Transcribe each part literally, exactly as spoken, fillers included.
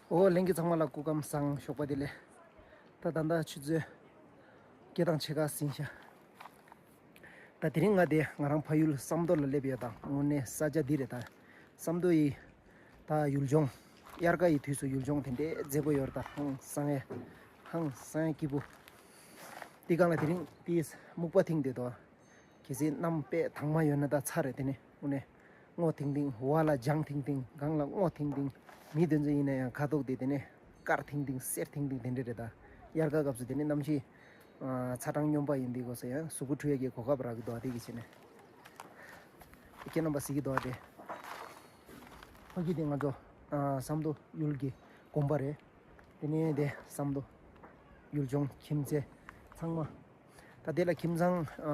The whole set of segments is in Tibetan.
ཨོ་ལྷན་རྒྱས་ཚང་མ་ལ་སྐུ་ཁམས་བཟང་། ཞོགས་པ་བདེ་ལེགས། ད་ད་ལྟ་ཆུ་ཚོད་བརྒྱད་དང་ཕྱེད་ཀ་ཟིན་ཤག་ད་དེ་རིང་ང་དེ་ང་རང་ཕ་ཡུལ་བསམ་མདོ་ལ་སླེབས་ཡོད། ད་དངོས་གནས་ས་ཆ་འདི་རེད། ད་བསམ་མདོ་ཡི་ད་ཡུལ་ལྗོངས། དབྱར་ཁ་ཡི་དུས་སུ་ཡུལ་ལྗོངས་དེ་འདྲའི་མཛེས་པོ་ཡོད་རེད། ད་ཧང་སང་ཡ། ཧང་སང་ཡ་སྐྱིད་པོ། དེ་སྒང་ལ་དེ་རིང་དེ་སྨུག་པ་ཐིང་དེ་དོ། གལ་སྲིད་གནམ་དཔེ་དྭངས་མ་ཡོད་ན་ད་ཚ་རེད། དེ་ནས་དངོས་གནས་སྔོ་ཐིང་ཐིང་། འོག་ལ་ལྗང་ཐིང་ཐིང་། སྒང་ལ་སྔོ་ཐིང་ཐིང་། མི་དེ་ཚོ་ཡིན་ན་ཡང་ཁ་དོག་དེ་དེ་ནས་དཀར་ཐིང་ཐིང་སེར་ཐིང་ཐིང་དེ་འདྲ་རེད། ད་དབྱར་ཁ་སྐབས་སུ་དེ་ནས་གནམ་གཤིས་ཨ་ཚ་གྲང་སྙོམས་པ་ཡིན་དུས་སྐབས་སུ་ཡང་གཟུགས་པོ་འཁྲུ་ཡ་གི་གོ་སྐབས་རག་གི་འདུག་དེ་གི་ཆེད་ནས་ཁྱེད་རྣམ་པ་གཟིགས་ཀྱི་འདུག་དེ་ཕ་གི་དེ་ང་ཚོ་ཨ་བསམ་མདོ་ཡུལ་གྱི་དགོན་པ་རེད། དེ་ནས་དེ་བསམ་མདོ་ཡུལ་ལྗོངས་ཁྱིམ་མཚེས་ཚང་མ། ད་དེ་ལ་ཁྱིམ་ཚང་ཨ་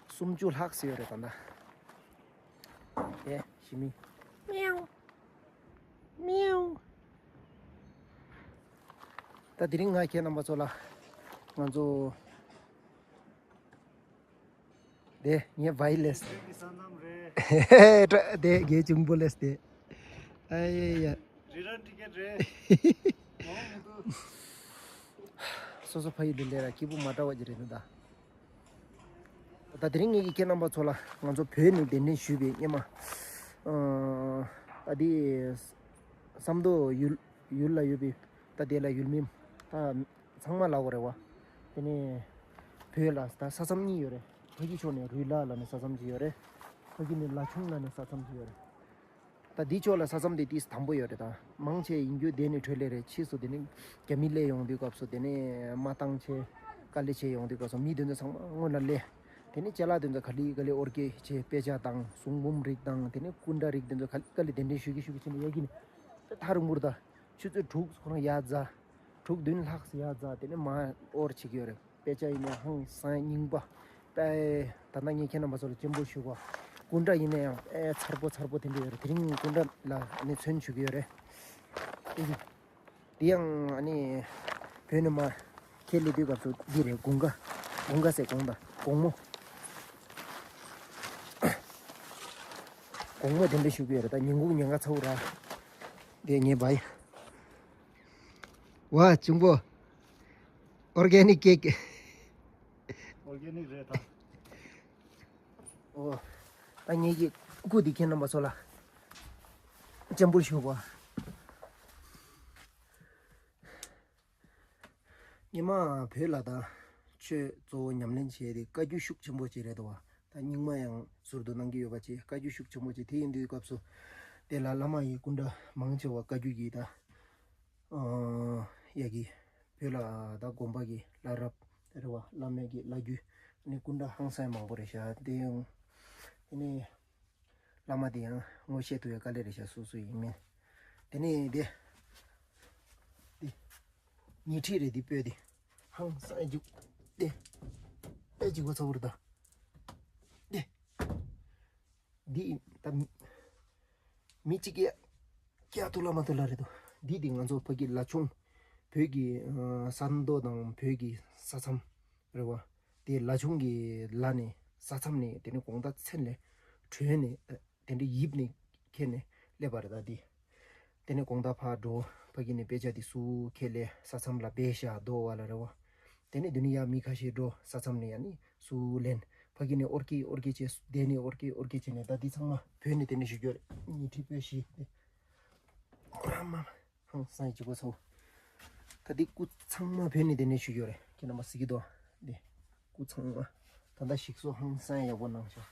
སུམ་ཅུ་ལྷག་ཙམ་ཡོད་རེད། ད་ད་དེ་ཞི་མི་མིའུ་མིའུ། ད་དེ་རིང་ང་ཁྱེད་རྣམ་པ་ཚོ་ལ་ང་ཚོ་དེ་ངའི་བའི་ལེས། རི་རབ་ཀྱི་ས་མཚམས་རེད། དེ་ངའི་གཅུང་པོ་ལེས་དེ། ཨ་ཡེ་ཡ། རི་རབ་ཀྲི་ཀེ་ཊི་རེད། ངོ་མི་འདུག་སོ་སོ་ཕ་ཡུལ་ལ་སླེབས་ར་སྐྱིད་པོ་མ་འདྲ་བ་ཅིག་རེད་འདུག་ད། ད་དེ་རིང་ངེད་ཀྱིས་ཁྱེད་རྣམ་པ་ཚོ་ལ་ང་ཚོ་བོད་ནས་གདན་འདྲེན་ཞུས་པའི་སྔོན་མ། ཨ་ད་དེ་བསམ་མདོ་ཡུལ་ཡུལ་ལ་ཡོད་པའི་ད་དེ་ལ་ཡུལ་མི་ད་ཚང་མ་ལབ་དགོས་རེད་བ། དེ་ནས་བོད་ལ་ད་ས་མཚམས་གཉིས་ཡོད་རེད། ཕ་གི་ཕྱོགས་ནས་རུ་ལ་ལབ་ནས་ས་མཚམས་ཅིག་ཡོད་རེད། ཕ་གི་ནས་ལ་ཆུང་ལབ་ནས་ས་མཚམས་ཅིག་ཡོད་རེད། ད་འདི་ཕྱོགས་ལ་ས་མཚམས་དེ་ཏིས་དམ་པོ་ཡོད་རེད། ད་མང་ཆེ་ཡིན་རྒྱུ་དེ་ནས་འཕྲོད་ལེ་རེད། ཕྱིས་སུ་དེ་ནས་རྒྱ་མི་སླེབས་ཡོང་དུས་སྐབས་སུ་དེ་ནས་མ་བཏང་ཆེ་དཀའ་ལས་ཆེ་ཡོང་དུས་སྐབས་སུ་མི་དེ་ཚོ་ཚང་མ་སྔོན་ལ་སླེབས། དེ་ནས་ཅ་ལག་དེ་ཚོ་ག་ལེ་ག་ལེ་འོར་སྐྱེས་ཆེ་དཔེ་ཆ་དང་གཟུངས་འབུམ་རིགས་དང་དེ་ནས་སྐུ་འདྲ་རིགས་དེ་ཚོ་ག་ལེ་ག་ལེ་གདན་འདྲེན་ཞུ་གི་ཞུ་གི་ཕྱིན་ནས་ཡ་གི་ནས་ད་ཐག་རིང་པོར་ད་ཆུ་ཚོད་དྲུག་ཁོ་རང་ཡར་འཛེགས། དྲུག་བདུན་ལྷག་ཙམ་ཡར་འཛེགས། དེ་ནས་མར་འོར་བྱེད་ཀྱི་ཡོད་རེད། དཔེ་ཆ་ཡིན་ནའི་ཧང་སང་རྙིང་པ། དཔེ་ད་ལྟ་ངས་ཁྱེད་རྣམ་པ་ཚོ་ལ་སྤྱན་འབུལ་ཞུ་བ། སྐུ་འདྲ་ཡིན་ན་ཡང་དཔེ་མཚར་པོ་མཚར་པོ་དེ་འདྲ་ཡོད་རེད། དེ་རིང་སྐུ་འདྲ་ལ་ཨ་ནི་ཚོན་བྱུག་གི་ཡོད་རེད། དེ་ཡང་ཨ་ནི་བོད་ནས་མར་ཁྱེད་སླེབས་དུས་སྐབས་སུ་འདི་རེད། དགུན་ཁ། དགུན་ཁ་ཟེར་དགོངས་དག་དགོང་མོ། དགོང་མོ་དེ་འདྲ་བཞུགས་ཡོད་རེད། ད་ཉིན་གུང་ཉལ་ཁ་ཚ་པོ་ར། དེ་ངའི་བའི། ཝ་གཅུང་པོ། ཨོར་གེ་ནིག་ཀེག་ཨོར་གེ་ནིག་རེད་ད། ཨོ། ད་ངེད་ཀྱི་སྐུ་འདི་ཁྱེད་རྣམ་པ་ཚོ་ལ་སྤྱན་འབུལ་ཞུ་བ། ཉི་མ་བོད་ལ་ད་ཆོས་གཙོ་བོ་ཉམས་ལེན་བྱས་ཏེ་བཀའ་བརྒྱུད་ཤུགས་ཆེན་པོ་ཅིག་རེད་དོ། ད་རྙིང་མ་ཡང་ཟུར་དུ་གནང་གི་ཡོད་པ་ཅིག་བཀའ་བརྒྱུད་ཤུགས་ཆེན་པོ་ཅིག་དེ་ཡིན་དུས་སྐབས་སུ་དེ་ལ་བླ་མ་ཡི་སྐུ་འདྲ་མང་ཆེ་བ་བཀའ་བརྒྱུད་ཀྱི་ད། ཨ་ཡ་གི་བོད་ལ་ད་དགོན་པ་གི་བླ་རབས་རེད་བ། བླ་མེད་ཀྱི་བླ་བརྒྱུད་ནི་སྐུ་འདྲ་ཧང་སང་མང་པོ་རེད་ཤག་དེ་ཡང་དེ་ནས་བླ་མ་དེ་ཡང་ངོ་ཤེས་ཐུབ་ཡ་དཀའ་ལས་རེད་ཤག་སུ་སུ་ཡིན་མིན། དེ་ནས་དེ་དེ་ཉི་ཁྲི་རེད། དེ་སྤོས་དེ་ཧང་སང་འཇུག་དེ་ཨེ་འཇིགས་པ་ཚ་པོ་རེད་ད། དེ་འདི་ད་མི་གཅིག་གིས་ཀྱ་ཐུབ་ལ་མ་ཐུབ་ལ་རེད་དོ། འདི་དེ་ང་ཚོ་བོད་ཀྱི་ལ་ཆུང་། བོད་ཀྱི་ས་མདོ་དང་བོད་ཀྱི་ས་མཚམས་རེད་བ། དེ་ལ་ཆུང་གི་ལ་ནས་ས་མཚམས་ནས་དེ་ནས་དགོང་དག་མཚན་ལས་བྲོས་ནས་དེ་འདྲ་ཡིབ་ནས་ཁྱེར་ནས་སླེབས་པ་རེད་ད་དེ། དེ་ནས་དགོང་དག་ཕར་འགྲོ། ཕ་གི་ནས་དཔེ་ཆ་དེ་སུ་ཁྱེར་ལས་ས་མཚམས་ལ་སྦས་བཞག་རྡོ་བ་ལ་རེད་བ། དེ་ནས་དེ་ནས་ཡར་མི་ཁ་ཤས་འགྲོ། ས་མཚམས་ནས་ཡར་ནི་སུ་ལེན། ཕ་གི་ནས་ཨོར་ཀི་ཨོར་ཀི་བྱས། དེ་ནས་ཨོར་ཀི་ཨོར་ཀི་བྱས་ནས་ད་འདི་ཚང་མ་བོད་ནས་དེ་ནས་ཞུ་རྒྱུ་རེད། ཉི་ཁྲི་སྤོས་བཞི་དེ། ཨ་མ། ཧང་སང་ཡི་ཅི་གོ་ཚོ། ད་འདི་སྐུ་ཚང་མ་བོད་ནས་དེ་ནས་ཞུ་རྒྱུ་རེད། ཁྱེད་རྣམ་པ་གཟིགས་ཀྱི་འདུག་འདི་སྐུ་ཚང་མ། ད་ལྟ་ཞིག་གསོ་ཧང་སང་ཡག་པོ་གནང་ཤག་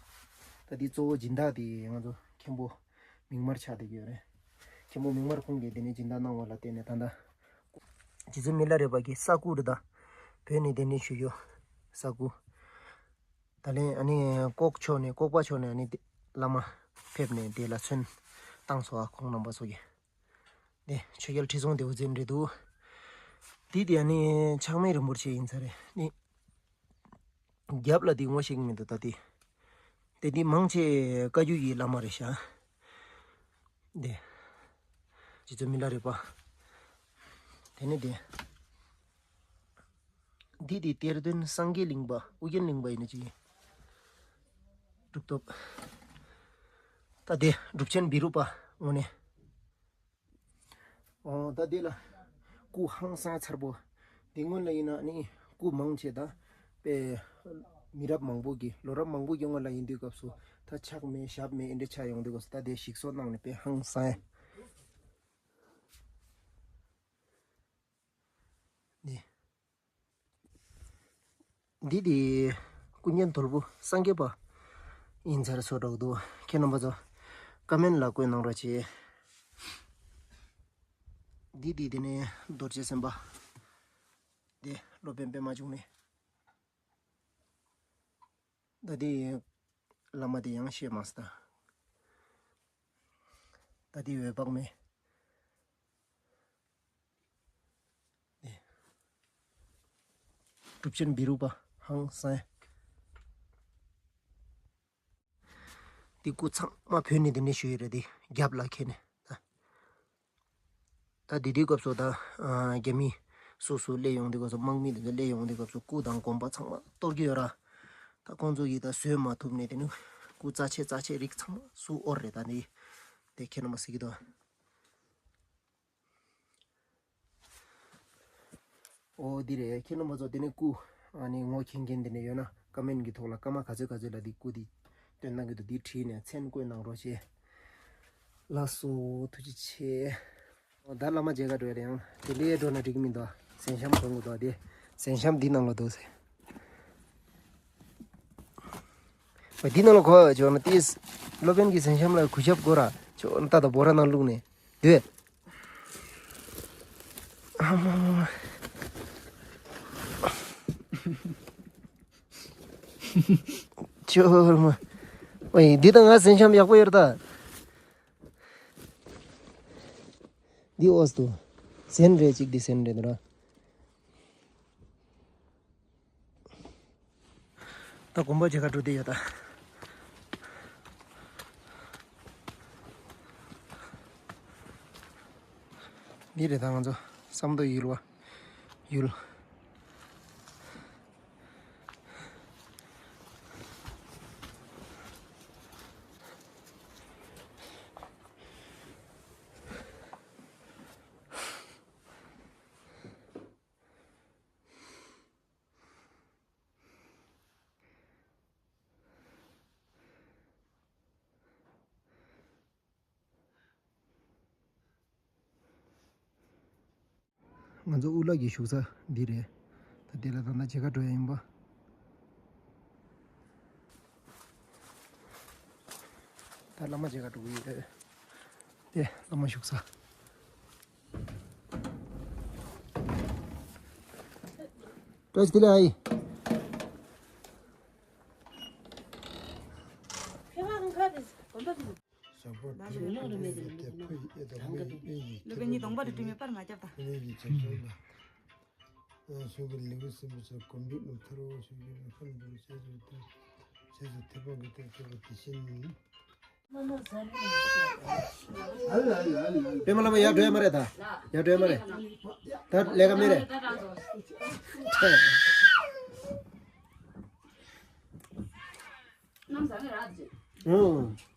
ད་འདི་གཙོ་བོ་སྦྱིན་བདག་དེ་ང་ཚོ་མཁན་པོ་མིག་དམར་ཆགས་བསྡད་ཀྱི་ཡོད་རེད། མཁན་པོ་མིག་དམར་ཁོང་གིས་དེ་ནས་སྦྱིན་བདག་གནང་བ་ལ་བརྟེན་ནས་ད་ལྟ། རྗེ་བཙུན་མི་ལ་རས་པ་གི་ས་སྐུ་རེད་ད། བོད་ནས་དེ་ནས་ཞུ་རྒྱུ། ས་སྐུ། ད་ལན་ཨ་ནི་ལྐོག་ཕྱོགས་ནས་ལྐོག་པ་ཕྱོགས་ནས་ཨ་ནི་དེ་བླ་མ་ཕེབས་ནས་དེ་ལ་ཚོན་བཏང་སོང་ཨ། ཁོང་རྣམ་པ་ཚོ་གིས། དེ་ཆོས་རྒྱལ་ཁྲི་སྲོང་ལྡེའུ་བཙན་རེད་འདུག་དེ་དེ་ཨ་ནི་ཆགས་མེད་རིན་པོ་ཆེ་ཡིན་ས་རེད། ནི་རྒྱབ་ལ་དེ་ངོ་ཤེས་ཀྱི་མི་འདུག་ད་དེ། དེ་དེ་མང་ཆེ་བཀའ་བརྒྱུད་ཀྱི་བླ་མ་རེད་ཤག་དེ། རྗེ་བཙུན་མི་ལ་རས་པ། དེ་ནས་དེ། འདི་དེ་གཏེར་སྟོན་སངས་རྒྱས་གླིང་པ་ཨུ་རྒྱན་གླིང་པ་ཡིན་ན་ཅི་ཡིན། གྲུབ་ཐོབ། ད་དེ་གྲུབ་ཆེན་བི་རུ་པ་དངོས་གནས། ཨོ་ད་འདི་ལ་སྐུ་ཧང་སང་ཚར་པོ། འདི་སྔོན་ལ་ཡིན་ན་ནི་སྐུ་མང་ཆེ་ད་དཔེ་མི་རབས་མང་པོ་གི་ལོ་རབས་མང་པོ་གི་སྔོན་ལ་ཡིན་དུས་སྐབས་སུ་ད་ཕྱག་མེད་ཞབས་མེད་ཨེ་འདྲ་ཆགས་ཡོང་དུས་སྐབས་སུ། ད་དེ་ཞིག་གསོ་གནང་ནས་དཔེ་ཧང་སང་ཡ། ནི། འདི་དེ་ཀུན་མཁྱེན་དོལ་པོ་སངས་རྒྱས་པ་ཡིན་ཚར་སོ་འགྲོ་གི་འདུག་ཁྱེད་རྣམ་པ་ཚོ་ཀ་མེན་ལ་བཀོད་གནང་རོགས་བྱེད། འདི་དེ་དེ་ནས་རྡོ་རྗེ་སེམས་དཔའ་དེ་སློབ་དཔོན་པད་མ་འབྱུང་གནས། ད་དེ་བླ་མ་དེ་ཡང་ཤེས་མ་སོང་ད། ད་དེ་འོད་དཔག་མེད། གྲུབ་ཆེན་བི་རུ་པ་ཧང་སང་། འདི་སྐུ་ཚང་མ་བོད་ནས་དེ་ནས་ཞུ་ཡི་རེད། དེ་རྒྱབ་ལ་ཁྱེར་ནས་ད། ད་དེ་དུས་སྐབས་སུ་ད་རྒྱ་མི་སུ་སུ་སླེབས་ཡོང་དུས་སྐབས་སུ། དམག་མི་དེ་ཚོ་སླེབས་ཡོང་དུས་སྐབས་སུ་སྐུ་དང་དགོན་པ་ཚང་མ་གཏོར་གྱི་ཡོད་ར། ད་ཁོང་ཚོ་ཡིས་ད་བཟོས་མ་ཐུབ་ནས་དེ་ནི་སྐུ་རྩ་ཆེ་རྩ་ཆེ་རིགས་ཚང་མ་སུ་དབོར་རེད། ད་ནི་དེ་ཁྱེད་རྣམ་པ་གཟིགས་ཀྱི་འདུག་ཨོ་འདི་རེད། ཁྱེད་རྣམ་པ་ཚོ་དེ་ནས་སྐུ་ཨ་ནི་ངོ་མཁྱེན་མཁན་དེ་འདྲ་ཡོད་ན་ཀ་མེན་གི་ཐོག་ལ་སྐར་མ་ག་ཚོད་ག་ཚོད་ལ་འདི་སྐུ་འདི་སྟོན་གནང་གི་འདུག་འདི་བྲིས་ནས་མཚན་བཀོད་གནང་རོགས་བྱེད། ལགས་སོ། ཐུགས་རྗེ་ཆེ། ཨོ་ད་བླ་མ་མཇལ་ཁ་འགྲོ་ཡ་རེད། ཡང་དེ་འདྲའི་འགྲོ་ན་འགྲིག་གི་མི་འདུག་སན་ཤམ་གོན་དགོས་འདུག་དེ་སན་ཤམ་འདི་ནང་ལ་འདུག་ཟེར། འོ་འདི་ནང་ལ་གོ་བ་འཇོག་ན་ཏིས་སློབ་དཔོན་གྱི་སན་ཤམ་ལ་གུས་ཞབས་དགོས་ར། ཅོ་ན་ཏ་ད་བོ་ར་ནང་བླུགས་ནས་སྡོད། ཨ་མ་མ་མ། ཅོ་མ། ཨོ་ཡིན། འདི་ད་ང་སན་ཤམ་ཡག་པོ་ཡོད་རེད་ད། འདི་ཨོས་དུ། སན་རེད་ཅིག་འདི་སན་རེད་འདུག་ར། ད་དགོན་པ་མཇལ་ཁ་འགྲོ་བསྡད་ཡོད་ད། འདི་རེད་ད་ང་ཚོ་བསམ་མདོ་ཡུལ་བ་ཡུལ། ང་ཚོ་དབུ་ལག་གི་བཞུགས་ས་འདི་རེད། ད་འདི་ལ་ད་ལྟ་མཇལ་ཁ་འགྲོ་ཡ་ཡིན་པ། ད་བླ་མ་མཇལ་ཁ་འགྲོ་གི་ཡོད། དེ་བླ་མ་བཞུགས་ས། བཀྲ་ཤིས་བདེ་ལེགས་ཨ་ཡེ། ཞོགས་པ་ཁ་ལོ་ཡོང་རུ་མེད་དེ་ནི་ནོར་ལུག་གཉིས་གདོང་པ་རུ་བྲིས་མེད་པར་མ་བརྒྱབ་དང་། ཁོ་ནས་ཀྱི་ཆབ་སྲིད་ལ། ཨ་ཆོས་ཀྱི་ལེའུ་གསུམ་པའི་ཚེ་གོམས་འདྲིས་རྣམས་ཐར་བ་ཞུ་རྒྱུ་ནི་ཁམས་འདིར་བྱས་སུ་ཐལ། བྱས་སུ་ཐལ་བ་གི་ཐེག་མཆོག་གི་དེ་བཞིན་ཉིད། པདྨ་བླ་མ་ཡར་འགྲོ་ཡ་མ་རེད་ད། ཡར་འགྲོ་ཡ་མ་རེད། ད་ལས་ཀ་མེད་རེད། ཨང་།